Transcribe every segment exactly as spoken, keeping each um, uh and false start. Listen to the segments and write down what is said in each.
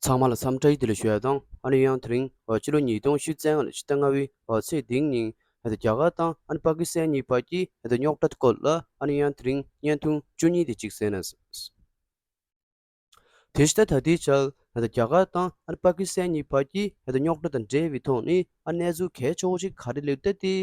ཚང་མ་ལ་འཚམས་འདྲི་བདེ་ལེགས་ཞུ་ཡ་དང་། ཨ་ནི་ཡང་དེ་རིང་ཕྱི་ལོ་ཉིས་སྟོང་ཉི་ཤུ་རྩ་ལྔ་ལོའི་ཕྱི་ཟླ་ལྔ་པའི་ཚེས་བདུན་ཉིན་རྒྱ་གར་དང་ཨ་ནི་པ་ཀི་སི་ཐན་གཉིས་བར་གྱི་རྙོག་དྲ་སྐོར་ལ་ཨ་ནི་ཡང་དེ་རིང་བརྙན་ཐུང་བཅུ་གཉིས་དེ་གཅིག་གསན་ན། དེ་བཞིན་ད་ལྟའི་ཆར་རྒྱ་གར་དང་ཨ་ནི་པ་ཀི་སི་ཐན་གཉིས་བར་གྱི་རྙོག་དྲ་དང་འབྲེལ་བའི་ཐོག་ནས་ཨ་གནས་ཚུལ་གལ་ཆེ་བོ་ཞིག་ག་རེ་སླེབས་ད་དེ།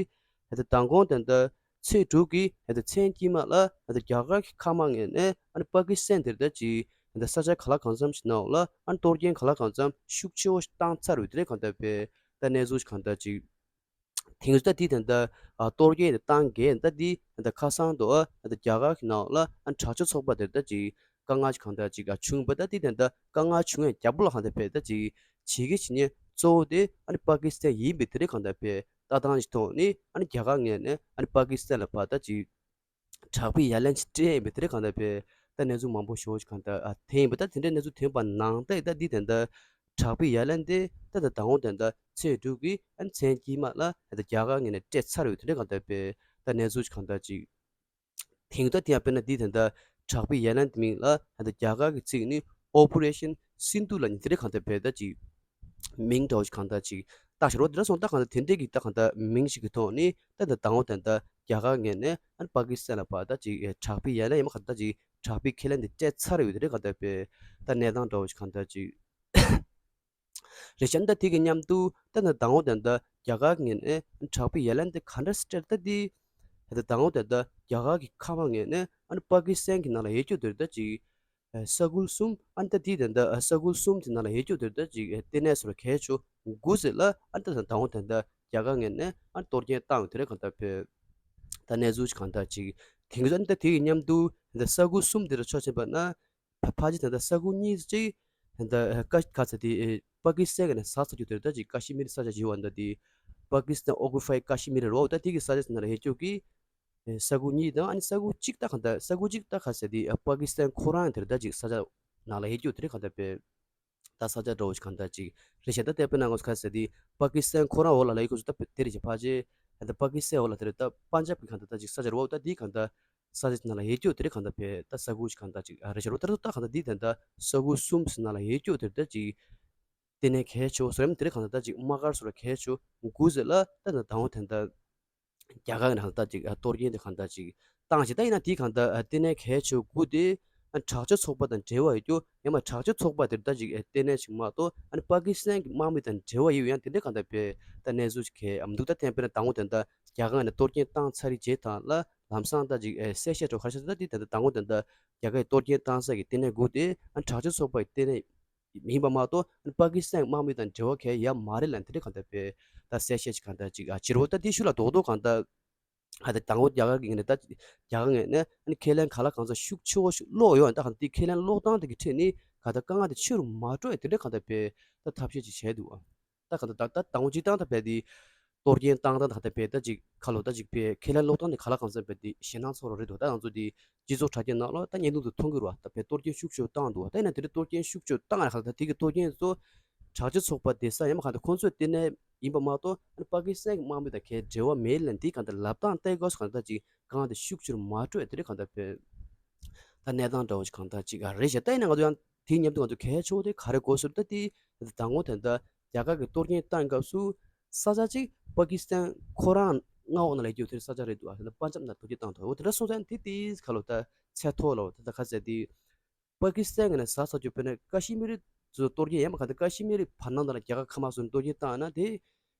མདང་དགོང་དེ་འདྲ་ཚེས་དྲུག་གི་མཚན་དཀྱིལ་མ་ལ་རྒྱ་གར་གྱི་མཁའ་དམག་ངོས་ནས་ཨ་ནི་པ་ཀི་སི་ཐན་དེ་འདྲ་ཅིག་ས་ཆ་ག་ལ་གང་འཚམ་ཞིག་ནང་ལ་ཨ་ནི་གཏོར་སྐྱོན་ག་ལ་གང་འཚམ་ཤུགས་ཆེ་བོ་ཞིག་བཏང་ཚར་བའི་དེ་འདྲ་གང་ལྟར་བས་ད་གནས་ཚུལ་ཞིག་གང་ལྟར་ཅིག་དེང་སང་ད་དེ་འདྲ་གཏོར་སྐྱོན་དེ་བཏང་གས་ད་དེ་ད་ཁ་སང་དུ་ཨ་ད་རྒྱ་གར་གྱི་ནང་ལ་ཨ་ནི་དྲག་སྤྱོད་ཚོགས་པ་དེ་འདྲ་ཅིག་དཀའ་ངལ་ཞིག་གང་ལྟར་ཅིག་བྱུང་བ་ད་དེ་ད་ལྟ་དཀའ་ངལ་བྱུང་ཡང་རྒྱབ་ལོགས་གང་ལྟར་བས་ད་ཅིག་བྱེད་ཀྱི་བྱེད་ཉེན་གཙོ་བོ་དེ་ཨ་ནི་པ་ཀི་སི་ཐན་ཡིན་པའི་དེ་རིགས་གང་ལྟར་བས་ལྟ་སྟངས་ཀྱི་ཐོག་ནས་ཨ་ནི་རྒྱ་གར་ངོས་ནས་ཨ་ནི་པ་ཀི་སི་ཐན་ལ་ཕར་ད་ཅིག་དྲག་པོའི་ཡ་ལན་ཅིག་སྤྲད་ཡིན་པའི་དེ་རིགས་གང་ལྟར་བས་ད་གནས་ཚུལ་མང་པོ་ཞེ་པོ་ཞིག་གང་ལྟར་ཨ་ཐོན་ཡིན་པ་ད་དེ་འདྲའི་གནས་ཚུལ་ཐོན་པ་ནང་ལྟར་ད་འདི་དེ་འདྲ་དྲག་པོའི་ཡ་ལན་དེ་ད་ད་དང་པོ་དེ་འདྲ་ཚེས་དྲུག་གི་ཨ་ནི་མཚན་དཀྱིལ་མ་ལ་ད་རྒྱ་གར་ངོས་ནས་སྤྲད་ཚར་ཡོད་དེ་འདྲ་གང་ལྟར་བས་ད་གནས་ཚུལ་ཞིག་གང་ལྟར་ཅིག་དེང་སང་དེ་ཡང་དཔེར་ན་འདི་དེ་འདྲ་དྲག་པོའི་ཡ་ལན་དེ་མིང་ལ་ད་རྒྱ་གར་གྱི་ཚིག་ནི་Operation Sindoor ལ་ནི་དེ་འདྲ་གང་ལྟར་བས་ད་ཅིག་མིང་འདྲ་བོ་ཞིག་གང་ལྟར་ཅིག་བཏགས་ཤག་རོ། དེ་འདྲ་སོང་ད་གང་ལྟར་དེ་འདྲའི་གི་ད་གང་ལྟར་མིང་ཞིག་གི་ཐོག་ནས་ད་ད་དང་པོ་དེ་འདྲ་རྒྱ་གར་ངོས་ནས་ཨ་ནི་པ་ཀི་སི་ཐན་ལ་ཕར་ད་ཅིག་དྲག་པོའི་ཡ་ལན་ཡང་མ་གང་ལྟར་ཅིག་དྲག་པོའི་ཁས་ལེན་དེ་སྤྲད་ཚར་ཡོད་དེ་འདྲ་གང་ལྟར་བས་ད་གནས་སྟངས་འདྲ་བོ་ཞིག་གང་ལྟར་ཅིག་རེད་ཤག་ད་དེ་གི་མཉམ་དུ་ད་ནི་དང་པོ་དེ་འདྲ་རྒྱ་གར་ངོས་ནས་དྲག་པོའི་ཡ་ལན་དེ་ག་འདྲ་སྤྲད་ད་དེ། ད་དང་པོ་དེ་འདྲ་རྒྱ་གར་གྱི་མཁའ་དམག་ངོས་ནས་ཨ་ནི་པ་ཀི་སི་ཐན་གྱི་ནང་ལ་ཡོད་རྒྱུ་དེར་ད་ཅིག་ས་ཁུལ་གསུམ་ཨ་ནི་ད་དེ་དེ་འདྲ་ས་ཁུལ་གསུམ་དེ་ནང་ལ་ཡོད་རྒྱུ་དེར་ད་ཅིག་ལྟེ་གནས་སུ་གལ་ཆེ་དགུ་ཟེར་ལ་ཨ་ནི་ད་དང་པོ་དེ་འདྲ་རྒྱ་གར་ངོས་ནས་ཨ་ནི་གཏོར་སྐྱོན་བཏང་ཡོད་དེ་རེད་གང་ལྟར་བས། ད་གནས་ཚུལ་ཞིག་གང་ལྟར་ཅིག་དེང་སང་ཨ་ནི་ད་དེ་གི་མཉམ་དུ་ད་ས་ཁུལ་གསུམ་དེ་ལ་ཕྱོགས་ཕྱིན་པ་ན། ཕ་ཕལ་ཆེར་ད་ལྟ་ས་ཁུལ་གཉིས་ཅིག་ད་ལྟ་ཀ་ཁ་ཚ་དེ་པ་ཀི་སི་ཐན་གྱི་ནས་ཟ་ཚར་རྒྱུ་དེ་ད་ཅིག་ཀ་ཤི་མིར་ས་ཆ་ཞིག་ཡོད་པ་འདྲ་དེ། པ་ཀི་སི་ཐན་ཨོ་ཀུ་པའི་ཀ་ཤི་མིར་རོ་ད་དེ་གི་ས་ཆ་ནང་ལ་ཡོད་རྒྱུ་གི་ས་ཁུལ་གཉིས་དང་ཨ་ནི་ས་ཁུལ་གཅིག་ད་གང་ལྟར་ས་ཁུལ་གཅིག་ད་ཁ་ཚ་དེ་པ་ཀི་སི་ཐན་ཁོ་རང་དེ་ད་ཅིག་ས་ཆ་ནང་ལ་ཡོད་རྒྱུ་དེ་གང་ལྟར་བས། ད་ས་ཆ་འདྲ་བོ་ཞིག་གང་ལྟར་ཅིག་རེད་ཤག་ད་དེ་དཔེར་ན་ང་ཚོ་ཁ་ཚ་དེ་པ་ཀི་སི་ཐན་ཁོ་རང་འོག་ལ་ལ་ཡོད་ཁུལ་ཚོ་ད་དེ་རེད་ཅེ་ཕལ་ཆེར་ད་པ་ཀི་སི་ཐན་འོག་ལ་དེ་རེད་ད་པན་ཇབ་གི་གང་ལྟར་ད་ཅིག་ས་ཆ་རེད་བ། ད་དེ་གང་ལྟར་ས་ཆ་ནང་ལ་ཡོད་རྒྱུ་དེ་རེད་གང་ལྟར་བས། ད་ས་ཁུལ་ཞིག་གང་ལྟར་ཅིག་ཨ་རེད་ཤག་རོ། ད་ད་གང་ལྟར་འདི་དེ་འདྲ་ས་ཁུལ་གསུམ་ཞིག་ནང་ལ་ཡོད་རྒྱུ་དེ་འདྲ་ཅིག་ལྟེ་གནས་གལ་ཆེ་བོ་ཟེར་ཡ་དེ་རེད་གང་ལྟར་ད་ཅིག་དམག་སྒར་སོགས་ལ་གལ་ཆེ་བོ་དགུ་ཟེར་ལ་ད་ད་དང་པོ་དེ་འདྲ་རྒྱ་གར་གྱི་ནང་ད་ཅིག་གཏོར་སྐྱོན་དེ་གང་ལྟར་ཅིག་བཏང་ཞིག་ད་ཡིན་ན་དེ་གང་ལྟར་ལྟེ་གནས་གལ་ཆེ་བོ་དགུ་དེ་དྲག་སྤྱོད་ཚོགས་པ་དང་འབྲེལ་བ་ཡོད་རྒྱུ་ཡང་མ་དྲག་སྤྱོད་ཚོགས་པ་དེ་ད་ཅིག་ལྟེ་གནས་ཤིག་མ་གཏོགས་ཨ་ནི་པ་ཀི་སི་ཐན་གྱི་དམག་མི་དང་འབྲེལ་བ་ཡོད་ཡང་དེ་འདྲ་གང་ལྟར་བས་ད་གནས་ཚུལ་ཞིག་གལ་ཨ་མི་འདུག་ད་དེ་དཔེར་ན་དང་པོ་དེ་འདྲ་རྒྱ་གར་ནས་གཏོར་སྐྱོན་བཏང་ཚར་རེད་བྱས་དང་ལ། ལམ་སང་ད་ཅིག་ཨེ་གསལ་བཤད་འགྲོ་ག་རེ་ཟེར་ད་དེ་ད་ལྟ་དང་པོ་དེ་འདྲ་རྒྱ་གར་གྱི་གཏོར་སྐྱོན་བཏང་ས་གི་ལྟེ་གནས་དགུ་དེ་ཨ་དྲག་སྤྱོད་ཚོགས་པ་གི་ལྟེ་གནས་མིན་པ་མ་གཏོགས་ཨ་པ་ཀི་སི་ཐན་དམག་མི་དང་འབྲེལ་བ་གང་ཡང་ཡོད་མ་རེད་ལབ་དེ་འདྲ་གང་ལྟར་བས་ད་གསལ་བཤད་ཅིག་གང་ལྟར་ཅིག་ཨ་བྱེད་རོགས། ད་དེ་ཤུགས་ལ་རྡོག་རྡོག་གང་ལྟར་ཨ་ད་དང་པོ་རྒྱ་གར་གྱི་ངོས་ནས་ད་རྒྱ་གར་ངོས་ནས་ཨ་ནི་ཁས་ལེན་ག་ལ་གང་འཚམ་ཤུགས་ཆེ་བོ་ཞིག་སློག་ཡོད། ད་གང་ལྟར་དེ་ཁས་ལེན་སློག་སྟངས་དེ་གི་ཁྲོད་ནས་ག་ད་དཀའ་ངལ་དེ་ཆེ་རུ་མ་འགྲོ་ཡ་དེ་འདྲ་གང་ལྟར་བས་ད་ཐབས་ཤེས་ཅིག་བྱས་འདུག་ཨ། ད་གང་ལྟར་ད་ད་དང་པོ་སྤྱིར་བཏང་ད་བས་དེ་གཏོར་སྐྱོན་བཏང་སྟངས་ད་གང་ལྟར་བས་ད་ཅིག་ཁ་ལོ་ད་ཅིག་བས་ཁས་ལེན་སློག་སྟངས་དེ་ག་ལ་གང་འཚམ་བས་དེ་ཞེད་སྣང་ཚ་བོ་རེད་འདུག་ད་ང་ཚོ་དེ་སྤྱི་ཚོགས་དྲ་རྒྱའི་ནང་ལ་ད་བརྙན་ཐུང་དུ་མཐོང་གི་རེད་བ། ད་བས་གཏོར་སྐྱོན་ཤུགས་ཆེ་བཏང་འདུག་ད་ཡིན་ན་དེ་འདྲ་གཏོར་སྐྱོན་ཤུགས་ཆེ་བཏང་ཡ་ག་ད་དེ་གི་གཏོར་སྐྱོན་ཚོ་དྲག་སྤྱོད་ཚོགས་པ་དེ་ས་ཡ་མ་གང་ད་ཁོང་ཚོའི་ལྟེ་གནས་ཡིན་པ་མ་གཏོགས་ཨ་ནི་པ་ཀི་སི་ཐན་གྱི་དམག་མི་དང་གའི་འབྲེལ་བ་མེད་ལབ་འདི་གང་ད་ལབ་སྟངས་བལྟས་སྐབས་སུ་གང་ད་ཅིག་གང་དེ་ཤུགས་ཆེ་རུ་མ་སྤྲོད་ཡ་དེ་འདྲ་གང་ད་བས། ད་གནས་སྟངས་འདྲ་བོ་ཞིག་གང་ལྟར་ཅིག་ཨ་རེད་ཤག་ད་ཡིན་ན་ང་ཚོ་ཡང་དེའི་མཉམ་དུ་ང་ཚོ་གལ་ཆེ་བོ་དེ་ག་རེ་དགོས་ཟེར་ན་ད་དེ་དང་པོ་དེ་འདྲ་རྒྱ་གར་གྱི་གཏོར་སྐྱོན་བཏང་སྐབས་སུ་ས་ཆ་གཅིག་པ་ཀི་སི་ཐན་ཁོ་རང་མངའ་འོག་ནང་ལ་ཡོད་རྒྱུ་དེ་ས་ཆ་རེད་འདུག་ཨ་དེ་འདྲ་པན་ཇབ་ནང་གཏོར་སྐྱོན་བཏང་ཐོག་འོ་དེ་འདྲ་སོང་ཙང་དེ་དེ་ག་ལོ་ད་ཚད་མཐོ་ལོ་ད་ད་ག་ཟེར་དེ་པ་ཀི་སི་ཐན་གྱི་ནས་ཟ་ས་རྒྱུ་དཔེར་ན་ཀ་ཤི་མིར་ཚོ་གཏོར་སྐྱོན་ཡང་མ་ག་ད་ཀ་ཤི་མིར་བར་སྣང་དང་རྒྱ་གར་མཁའ་དམག་ཚོ་གཏོར་སྐྱོན་བཏང་ན་དེ།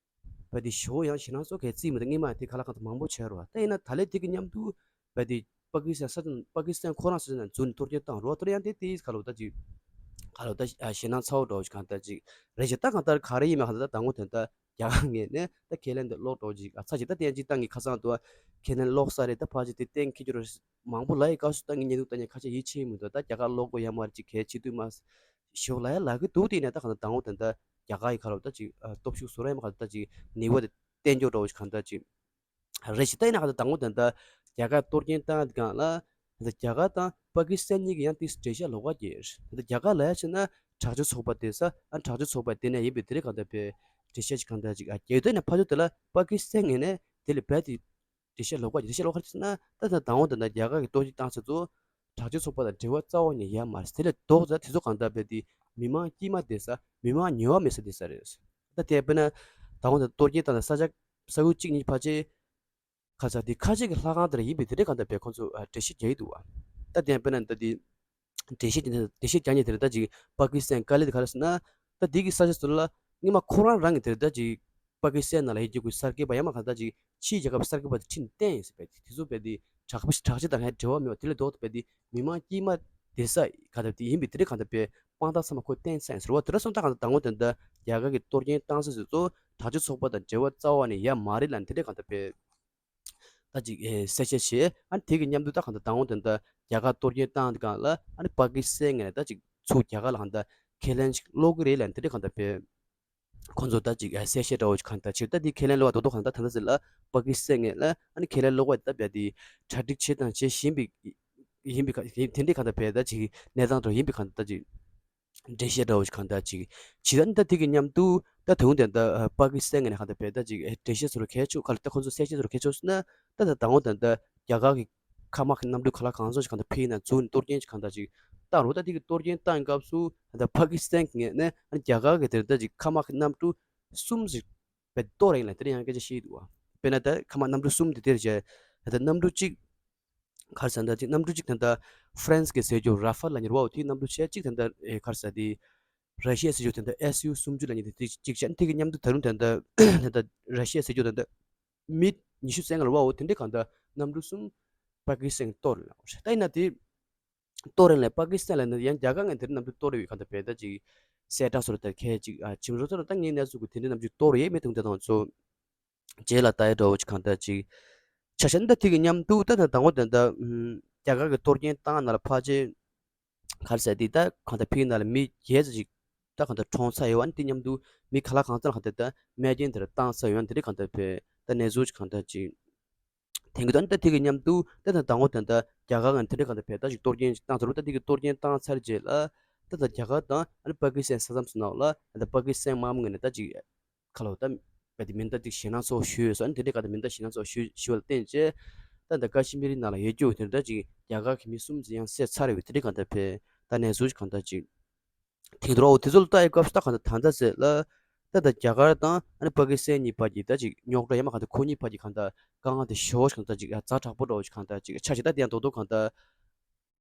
བ་དེ་ཞོ་ཡང་ཞེད་སྣང་ཚོ་གས་རྩིས་མི་འདུག་སྔོན་མ་དེ་ག་ལ་གང་དུ་མང་པོ་བྱས་རོ། ད་ཡིན་ན་ད་ལས་དེ་གི་མཉམ་དུ་བ་དེ་པ་ཀི་སི་ཐན་ས་ཆ་པ་ཀི་སི་ཐན་ཁོ་རང་ས་ཆ་ནང་འཛུལ་ནས་གཏོར་སྐྱོན་བཏང་རོ། དེར་ཡང་དེ་དེ་ག་ལོ་ད་ཅིག་ག་ལོ་ད་ཞེད་སྣང་ཚ་བོ་འགྲོ་ཞིག་གང་ད་ཅིག་རེད་ཅེ། ད་གང་ལྟར་ག་རེ་ཡིན་མ་གང་ད་ད་དང་པོ་དོན་དག་རྒྱ་གར་ངོས་ནས་ད་ཁས་ལེན་དེ་ལོག་འགྲོ་ཅིག་ཨ་ཚ་ཅིག་ད་དེ་ཡང་ཅིག་ད་ངས་ཁ་སང་དུ་ཁས་ལེན་ལོག་ས་རེད། ད་ཕ་ཅིག་དེ་གཏན་འཁེལ་རྒྱུ་རེད། མང་པོ་ལ་ཡི་སྐབས་སུ་ད་ངས་ཉེ་དུ་ད་ཉེ་ཁ་ཆེ་ཡིད་ཆེས་མི་འདུག་ད་རྒྱ་གར་ལོག་དགོས་ཡ་མ་རེད་ཅིག་གལ་ཆེ་དུས་མ་ཞོག་ལ་ཡ་ལ་གི་འདུག་དེ་ནས་ད་གང་ལྟར་དང་པོ་དོན་དག་རྒྱ་གར་ཡི་ཁ་ལོ་ད་ཅིག་ཨ་སྟོབས་ཤུགས་བཟོ་ར་ཡ་མ་གང་ལྟར་ཅིག་ནུས་པ་དེ་བསྟན་འགྱོག་འདྲ་བོ་ཞིག་གང་ལྟར་ཅིག་རེད་ཞིག་ད་ཡིན་ན་གང་ལྟར་དང་པོ་དོན་དག་རྒྱ་གར་གཏོར་སྐྱོན་བཏང་དེ་གང་ལ་ད་རྒྱ་གར་དང་པ་ཀི་སི་ཐན་གཉིས་ཀྱི་ཡང་ཏིས་འགྲེལ་བཤད་ལོགས་ཀ་རྒྱག་ད་རྒྱ་གར་ལ་ཡ་ཕྱིན་ན་དྲག་སྤྱོད་ཚོགས་པ་དེ་ས་ཨ་དྲག་སྤྱོད་ཚོགས་པ་དེ་ནས་ཡིན་པའི་དེ་རིགས་གང་ལྟར་པའི་འགྲེལ་བཤད་ཅིག་གང་ལྟར་ཅིག་ཨ་རྒྱག་དོན་ནས་ཕ་ཚོ་དེ་ལ་པ་ཀི་སི་ཐན་ངོས་ནས་དེ་ལ་རྦད་དེ་འགྲེལ་བཤད་ལོགས་ཀ་འགྲེལ་བཤད་ལོགས་ཀ་ཟེར་ན་ད་ལྟ་དང་པོ་དེ་ན་རྒྱ་གར་གྱི་གཏོར་སྐྱོན་བཏང་ས་ཚོ་དྲག་སྤྱོད་ཚོགས་པ་དང་འབྲེལ་བ་རྩ་བ་ནས་ཡོད་མ་རེད། དེ་ལས་ལྡོག་ཙང་དེ་ཚོ་གང་ལྟར་རྦད་དེ་ མི་མང་དཀྱུས་མ་བསྡད་ས། མི་མང་ཉེ་བ་མེད་ས་བསྡད་ས་རེད། ད་དེ་དཔེར་ན་ད་འོང་ད་གཏོར་སྐྱོན་བཏང་ནས་ས་ཆ་ས་ཁུལ་གཅིག་གཉིས་ཕལ་ཆེར་ཁ་ཚ་དེ་ཁ་ཤས་ཀྱི་ལྷ་ཁང་དེར་ཡིན་པའི་དེ་འདྲའི་གང་ལྟར་བས་ཁོང་ཚོ་འགྲེལ་བཤད་རྒྱག་གི་འདུག་བ། ད་དེ་ཡང་དཔེར་ན་ད་དེ་འགྲེལ་བཤད་འགྲེལ་བཤད་རྒྱག་མཁན་དེར་ད་ཅིག་པ་ཀི་སི་ཐན་དཀའ་ལས་དེ་ག་རེ་ཟེར་ན། ད་དེ་གི་ས་ཆ་ཚོ་ལ་སྔོན་མ་ཁོ་རང་རང་གི་དེར་ད་ཅིག་པ་ཀི་སི་ཐན་ནང་ལ་ཡོད་རྒྱུ་གི་གསར་འགོད་པ་ཡང་མ་གང་ད་ཅིག་ཕྱིའི་རྒྱལ་ཁབ་གསར་འགོད་པ་དེ་ཁྲིད་ནས་བསྟན་ཡིན་ཟེར་བས། དེ་ཚོ་བས་དེ་དྲག་པོ་དྲག་ཆས་དང་ཧེ་འབྲེལ་བ་མེད་པ་དེ་ལས་ལྡོག་ཏུ་བས་དེ་མི་མང་དཀྱུས་མ་བསྡད་ས་ག་ད་དེ་ཡིན་པའི་དེ་འདྲའི་གང་ད་བས་དཔང་རྟགས་ཚང་མ་ཁོ་བསྟན་ཚར་ཡིན་ཟེར་བ། དེ་འདྲ་སོང་ད་གང་ད་དང་པོ་དེ་འདྲ་རྒྱ་གར་གྱི་གཏོར་སྐྱོན་བཏང་ས་ཚོ་དྲག་ཆས་ཚོགས་པ་དང་འབྲེལ་བ་རྩ་བ་ནས་ཡ་མ་རེད་ལ་དེ་འདྲའི་གང་ད་བས། ད་ཅིག་ཨེ་གསལ་བཤད་བྱས། ཨ་ནི་དེ་གི་མཉམ་དུ་ད་གང་ལྟར་དང་པོ་དེ་འདྲ་རྒྱ་གར་གཏོར་སྐྱོན་བཏང་དུས་སྒང་ལ་ཨ་ནི་པ་ཀི་སི་ཐན་ངོས་ནས་ད་ཅིག་ཚུར་རྒྱ་གར་ལ་གང་ལྟར་ཁས་ལེན་ཅིག་སློག་གི་རེད་ལབ་དེ་འདྲ་གང་ལྟར་བས། ཁོང་ཚོ་ད་ཅིག་ཨ་གསལ་བཤད་འདྲ་བོ་ཅིག་གང་ལྟར་བྱས། ད་དེ་ཁས་ལེན་སློག་པ་རྡོག་རྡོག་གང་ལྟར་ད་ལྟ་ཟེར་ལ་པ་ཀི་སི་ཐན་ངོས་ལ་ཨ་ནི་ཁས་ལེན་སློག་པ་ད་བས་དེ་གྲ་སྒྲིག་བྱས་དང་བྱེད་བཞིན་པའི་ཡིན་པའི་ཁ་དེ་འདྲའི་གང་ལྟར་བས་ད་ཅིག་གནས་སྟངས་འདྲ་ཡིན་པའི་གང་ལྟར་ད་ཅིག་འགྲེལ་བཤད་འདྲ་བོ་ཞིག་གང་ལྟར་ཅིག་བྱེད། ད་ནི་ད་དེ་གི་མཉམ་དུ་ད་དུང་དེ་འདྲ་པ་ཀི་སི་ཐན་ངོས་ནས་གང་ལྟར་བས་ད་ཅིག་འགྲེལ་བཤད་ཚུར་གལ་ཆེ་ག་ལ་ད་ཁོང་ཚོ་གསལ་བཤད་ཚུར་གལ་ཆེ་ཟེར་ན། ད་ད་དང་པོ་དེ་འདྲ་རྒྱ་གར་གྱི་མཁའ་དམག་གི་གནམ་གྲུ་ག་ལ་གང་འཚམ་ཞིག་གང་ལྟར་ཕེབས་ན་འཛུགས་ནས་གཏོར་སྐྱོན་ཞིག་གང་ལྟར་ཅིག་བཏང་རུང་། ད་དེ་གི་གཏོར་སྐྱོན་བཏང་སྐབས་སུ་ད་པ་ཀི་སི་ཐན་གྱི་ངོས་ནས་རྒྱ་གར་གྱི་དེ་འདྲ་ཅིག་མཁའ་དམག་གི་གནམ་གྲུ་གསུམ་ཞིག་བས་གཏོར་ཡིན་ལབ་དེ་འདྲ་ཡང་སྐད་ཆ་བཤད་འདུག་བ། དཔེར་ན་ད་མཁའ་དམག་གནམ་གྲུ་གསུམ་དེ་དེར་བྱས་ད་ལྟ་གནམ་གྲུ་གཅིག་ག་རེ་ཟེར་ན་ད་ཅིག་གནམ་གྲུ་གཅིག་ད་ལྟ་ཧྥ་རན་སི་གི་ཟེར་རྒྱུ་ར་ཧྥལ་ལབ་མཁན་རེད་བ། འོ་དེའི་གནམ་གྲུ་བྱས་གཅིག་ད་ལྟ་ཨེ་ག་རེ་ཟེར་དེ་ར་ཤི་ཡ་ཟེར་རྒྱུ་ད་ལྟ་ཨེས་ཡུ་སུམ་ཅུ་ལབ་མཁན་དེ་གཅིག་བྱས། དེ་གི་མཉམ་དུ་ད་རུང་ད་ལྟ་ད་ལྟ་ར་ཤི་ཡ་ཟེར་རྒྱུ་ད་ལྟ་མི་ཉི་ཤུ་རྩ་ལྔ་རེད་བ། འོ་དེ་འདྲའི་གང་ལྟར་གནམ་གྲུ་གསུམ་པ་ཀི་སི་ཐན་གཏོར་ལ། ད་ཡིན་ན་དེ་གཏོར་ཡིན་ལ་པ་ཀི་སི་ཐན་ལ་ཡང་རྒྱ་གར་ངོས་དེ་འདྲའི་གནམ་གྲུ་གཏོར་ཡོད་གང་ལྟར་བས་ད་ཅིག་གསལ་བསྒྲགས་སོགས་ལ་ད་གལ་ཅིག་ཨ་ཇིམ་རོ་ཚོ་ལ་ད་ངའི་གནས་ཚུལ་གི་དེ་འདྲའི་གནམ་གྲུ་གཏོར་ཡོད་མེད་དུང་དེ་དང་ཚོ། རྗེས་ལ་ལྟ་ཡ་འདྲ་བོ་ཅིག་གང་ལྟར་ཅིག་ཆ་བཞག་ན་ད་དེ་གི་མཉམ་དུ་ད་ད་དང་པོ་དེ་འདྲ་ཨུམ་རྒྱ་གར་གྱི་གཏོར་སྐྱོན་བཏང་ན་ལ་ཕལ་ཆེར་ག་རེ་ཟེར་དེ་ད་གང་ལྟར་ཕི་ན་ལ་མི་བརྒྱད་ཙམ་ཅིག་ད་གང་ལྟར་གྲོངས་ཚར་ཡོད་ཨ་ནི་དེ་མཉམ་དུ་མི་ག་ལ་གང་ཚང་ལ་གང་ལྟར་ད་རྨས་སྐྱོན་དེ་འདྲ་བཏང་ཚར་ཡོད་ཨ་ནི་དེ་འདྲ་གང་ལྟར་བས་ད་གནས་ཚུལ་ཅིག་གང་ལྟར་ཅིག་ཐེངས་གི་ད་ནི་ད་དེ་གི་མཉམ་དུ་ད་ད་དང་པོ་དེ་འདྲ་རྒྱ་གར་ངོས་དེ་འདྲ་གང་ལྟར་བས་ད་ཅིག་གཏོར་སྐྱོན་ཅིག་བཏང་ཚར་རུང་ད་དེ་གི་གཏོར་སྐྱོན་བཏང་ཚར་རྗེས་ལ་ད་ད་རྒྱ་གར་དང་ཨ་ནི་པ་ཀི་སི་ཐན་ས་མཚམས་སུ་ནང་ལ་ད་པ་ཀི་སི་ཐན་དམག་མི་ངོས་ནས་ད་ཅིག་ཁ་ལོ་ད་བས་དེ་མེ་མདའ་ཅིག་ཞེད་སྣང་ཚ་པོ་ཞུས་ཡོད་ཟེར་ཨ་ནི་དེ་འདྲའི་གང་ལྟར་མེ་མདའ་ཞེད་སྣང་ཚ་པོ་ཞུས་ཞུས་པ་ལ་བརྟེན་བྱས་ད་ད་ཀ་ཤི་མིར་ནང་ལ་ཡོད་རྒྱུ་དེ་འདྲ་ཅིག་རྒྱ་གར་གྱི་མི་གསུམ་ཙམ་ཡང་བསད་ཚར་ཡོད་པའི་དེ་འདྲའི་གང་ལྟར་བས་ད་གནས་ཚུལ་ཅིག་གང་ལྟར་ཅིག་ཐེངས་དུ་རོ་དེ་ཚོ་ལ་ལྟ་ཡི་སྐབས་སུ་ད་གང་ལྟར་ད་ལྟ་ཟེར་ལ་ད་ད་རྒྱ་གར་དང་ཨ་ནི་པ་ཀི་སི་ཐན་གཉིས་བར་གྱི་ད་ཅིག་རྙོག་དྲ་ཡང་མ་གང་ལྟར་ཁོ་གཉིས་བར་གྱི་གང་ལྟར་དཀའ་ངལ་དེ་ཞེ་པོ་ཅིག་གང་ལྟར་ཅིག་ཛ་དྲག་པོ་འདྲ་བོ་ཅིག་གང་ལྟར་ཅིག་ཆགས་བྱས། ད་དེ་ཡང་རྡོག་རྡོག་གང་ལྟར།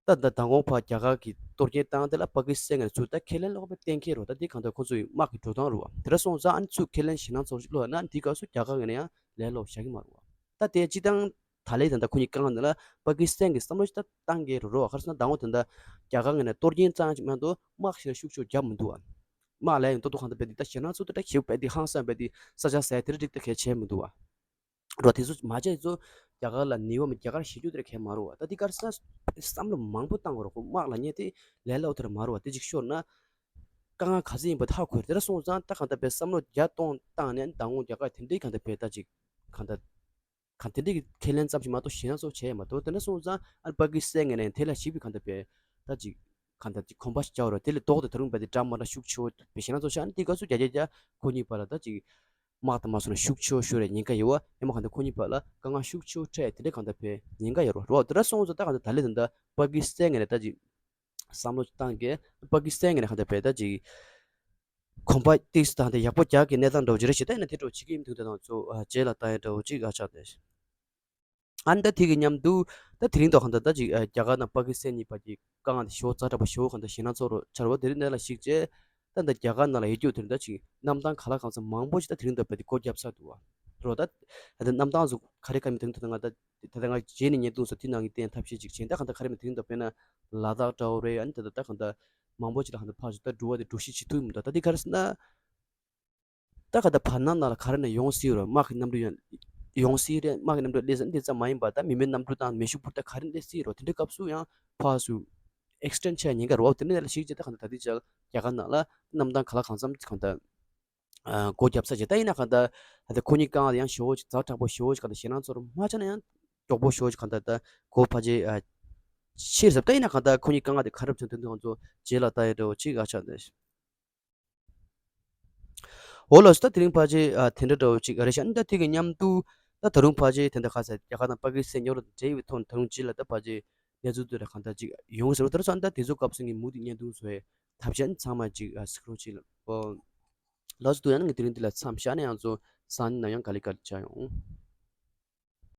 ད་ད་མདང་དགོང་ཕར་རྒྱ་གར་གྱི་གཏོར་སྐྱོན་བཏང་དེ་ལ་པ་ཀི་སི་ཐན་ངོས་ནས་ཚུར་ད་ཁས་ལེན་ལོག་པའི་གཏན་འཁེལ་རོ། ད་འདི་གང་ལྟར་ཁོ་ཚོའི་དམག་གི་འགྲོ་སྟངས་རེད་བ། དེ་འདྲ་སོང་ཙང་ཨ་ནི་ཚུར་ཁས་ལེན་ཞེད་སྣང་ཚ་པོ་ཞིག་བློ་ཡོད་ན་འདི་སྐབས་སུ་རྒྱ་གར་ངོས་ནས་ཡང་ལན་སློག་བྱ་གི་མ་རེད་བ། ད་དེ་སྤྱིར་བཏང་ད་ལན་ད་ལྟ་ཁོ་གཉིས་བསྐང་ནས་ལ་པ་ཀི་སི་ཐན་གྱི་བསམ་བློ་ཞིག་ད་བཏང་གི་རེད་རོ། ག་རེ་ཟེར་ན་མདང་དགོང་དེ་འདྲ་རྒྱ་གར་ངོས་ནས་གཏོར་སྐྱོན་བཏང་ཅིག་མ་གཏོགས་དམག་ཞིག་ལ་ཤུགས་ཆེ་རྒྱབ་མི་འདུག་བ། དམག་ལ་ཡང་ཏོག་ཏོག་གང་ལྟར་བས་འདི་ད་ཞེད་སྣང་ཚ་པོ་དེ་འདྲ་ཞེ་པོ་བས་འདི་ཧང་སང་བས་འདི་ས་ཆ་ཟས་དེ་འདྲ་འགྲིག་ད་གལ་བྱས་མི་འདུག་བ། རོ། དེ་ཚོ་མ་བྱས་ཚོ་རྒྱ་གར་ལ་ནུས་པ་མེད། རྒྱ་གར་ཞེད་རྒྱུ་དེ་ར་གལ་མ་རུང་བ། ད་དེ་གར་ས་བསམ་བློ་མང་པོ་བཏང་དགོས་རོ། ཁོ་དམག་ལ་ཉེ་དེ་ལས་སླ་བོ་དེ་ར་མ་རུང་བ། དེ་ཅིག་ཤོར་ན་དཀའ་ངལ་ག་ཚོད་ཡིན་པ་ཧ་གོ་རེད། དེ་ར་སོང་ཙང་ད་གང་ལྟར་བས་བསམ་བློ་བརྒྱ་སྟོང་བཏང་ནས་ད་དགོང་རྒྱ་གར་དེ་འདྲའི་གང་ལྟར་བས་ད་ཅིག་གང་ལྟར་གང་དེ་འདྲའི་ཁས་ལེན་ཙམ་ཞིག་མ་གཏོགས་ཞེད་སྣང་ཚ་པོ་བྱས་ཡ་མ་གཏོགས། དེ་འདྲ་སོང་ཙང་ཨ་ནི་པ་ཀི་སི་ཐན་ངོས་ནས་དེ་ལ་ཞིབ་པའི་གང་ལྟར་བས་ད་ཅིག་གང་ལྟར་ཅིག་གོམ་པ་ཞིག་རྒྱག་རོ། དེ་ལས་ལྡོག་སྟེ་ད་རུང་བས་དེ་འདྲ་མ་འདྲ་ཤུགས་ཆེ་བོ་བས་ཞེད་སྣང་ཚ་པོ་བྱས། ཨ་ནི་དེ་སྐབས་སུ་རྒྱ་རྒྱ་རྒྱ་ཁོ་གཉིས་བར་ལ་ད་ཅིག་དམག་དང་དམག་སོགས་ལ་ཤུགས་ཆེ་བོ་ཤོར་བའི་ཉེན་ཁ་ཡོད་བ། ཡང་མ་གང་ལྟར་ཁོ་གཉིས་བར་ལ་དཀའ་ངལ་ཤུགས་ཆེ་བོ་འཕྲད་དེ་འདྲ་གང་ལྟར་བས་ཉེན་ཁ་ཡོད་རོ། རོ། དེ་འདྲ་སོང་ཙང་ད་གང་ལྟར་ད་ལས་ད་ལྟ་པ་ཀི་སི་ཐན་ངོས་ནས་ད་ཅིག་བསམ་བློ་བཏང་གི། པ་ཀི་སི་ཐན་ངོས་ནས་གང་ལྟར་བས་ད་ཅིག་གོམ་པ་ཏིག་སི་བཏང་སྟེ་ཡག་པོ་རྒྱག་གི་གནས་སྟངས་འདྲ་བོ་ཅིག་རེད་ཞེས། ད་ཡིན་ན་དེ་འདྲ་བོ་བྱེད་ཀྱི་ཡིན་མི་འདུག་ད་དང་ཚོ་རྗེས་ལ་ལྟ་ཡ་འདྲ་བོ་ཅིག་ཨ་ཆགས་ཏེ། ཨ་ནི་ད་དེ་གི་མཉམ་དུ་ད་དེ་རིང་ཐོག་གང་ལྟར་ད་ཅིག་ཨ་རྒྱ་གར་དང་པ་ཀི་སི་ཐན་གཉིས་བར་གྱི་དཀའ་ངལ་དེ་ཞེ་པོ་ཛ་དྲག་པོ་ཞེ་པོ་གང་ལྟར་ཞེད་སྣང་ཚ་པོ་འཆར་བ་དེ་རིང་འདི་ལ་གཞིགས་བྱས། ད་ལྟ་རྒྱ་གར་ནང་ལ་ཡོད་རྒྱུ་དེ་རིང་ད་ཅིག་གནམ་ཐང་ག་ལ་གང་འཚམ་མང་པོ་ཞིག་ད་དེ་རིང་འདི་བར་དེ་སྒོ་བརྒྱབ་ཚར་འདུག་བ། རོ། ད་ད་ལྟ་གནམ་ཐང་སུ་ག་རེ་ག་མི་དེ་རིང་ད་ལྟ་ང་ད་ད་ལྟ་ང་རྗེས་ནས་བརྙན་ཐུང་སུ་དེ་ནང་གི་བསྟན་ཐབས་ཤེས་ཅིག་བྱས། ད་གང་ལྟར་ག་རེ་མི་དེ་རིང་འདི་བར་དཔེར་ན་ལ་དྭགས་འདྲ་བོ་རེད། ཨ་ནི་ད་ད་ད་གང་ལྟར་མང་པོ་ཅིག་ལ་གང་ལྟར་ཕར་ཚུར་ད་འགྲུལ་བ་དེ་འགྲོ་གཞི་བྱེད་ཐུབ་མི་འདུག་ད་འདི་ག་རེ་ཟེར་ན། ད་ག་ད་བར་སྣང་ནང་ལ་ག་རེ་ནས་ཡོང་སྲིད་རོ། དམག་གི་གནམ་གྲུ་ཡང་ཡོང་སྲིད་རེད། དམག་གི་གནམ་གྲུ་སླེབས་ས་འདི་ཙམ་མ་ཡིན་པ་ད་མི་མེད་གནམ་གྲུ་དང་མེ་ཤུགས་འཕུར་མདའ་ག་རེ་སླེབས་སྲིད་རོ། དེ་འདྲའི་སྐབས་སུ་ཡང་ཕར་ཚུར་ཨེག་སི་ཊེན་ཌི་བྱས་ཉེན་ཁ་རོ། དེ་འདྲ་ལ་ཞིག་བྱས་ད་ག་ད་ད་ལྟའི་ཆར་རྒྱ་གར་ནང་ལ་གནམ་ཐང་ག་ལ་གང་འཚམ་གང་ལྟར་སྒོ་བརྒྱབ་ཚར་བྱས། ད་ཡིན་ན་གང་ལྟར་ད་ལྟ་ཁོ་གཉིས་དཀའ་ངལ་ཡང་ཞེ་པོ་ཅིག་ཛ་དྲག་པོ་ཞེ་པོ་ཅིག་གང་ལྟར་ཞེད་སྣང་ཚ་པོ་མ་ཆགས་ན་ཡང་མགྱོགས་པོ་ཞེ་པོ་ཅིག་གང་ལྟར་ད་སྒོ་ཕལ་ཆེར་ཕྱེ་ཟེར། ད་ཡིན་ན་གང་ལྟར་ཁོ་གཉིས་དཀའ་ངལ་དེ་ག་རེ་བྱུང་དོན་དུ་ང་ཚོ་རྗེས་ལ་ལྟ་ཡ་འདྲ་བོ་ཅིག་ཨ་ཆགས་འདུག་འོ་ལགས་སོ། ད་དེ་རིང་ཕལ་ཆེར་ཨ་དེ་འདྲ་འདྲ་བོ་ཅིག་རེད་ཤག་ཨ་ནི་ད་དེ་གི་མཉམ་དུ་ད་ད་རུང་ཕལ་ཆེར་དེ་འདྲ་ག་ས་རྒྱ་གར་དང་པ་ཀི་སི་ཐན་རྙོག་དྲ་དང་འབྲེལ་བའི་ཐོག་ནས་ད་རུང་རྗེས་ལ་ད་ཕལ་ཆེར་གནས་ཚུལ་དེ་འདྲ་གང་ལྟར་ཅིག་ཡོང་གི་ཟེར་བ། དེ་རེད་སོང་ཨ་ནི་ད་དེ་ཚོ་སྐབས་སུ་ངས་མུ་མཐུད་བརྙན་ཐུང་བཟོ་ཡས་ ཐབས་ཤེས་ཚང་མ་ཅིག་ཨ་གཟིགས་རོགས་གྱིས་ལགས། ཨོ། ལགས་སོ། དེ་ཡང་ངས་དེ་རིང་འདི་ལ་མཚམས་བཞག་ནས། ཡང་ཚོ་སང་ཉིན་ནམ་ཡང་ག་ལེ་ག་ལེ་བྱ་ཡོང་།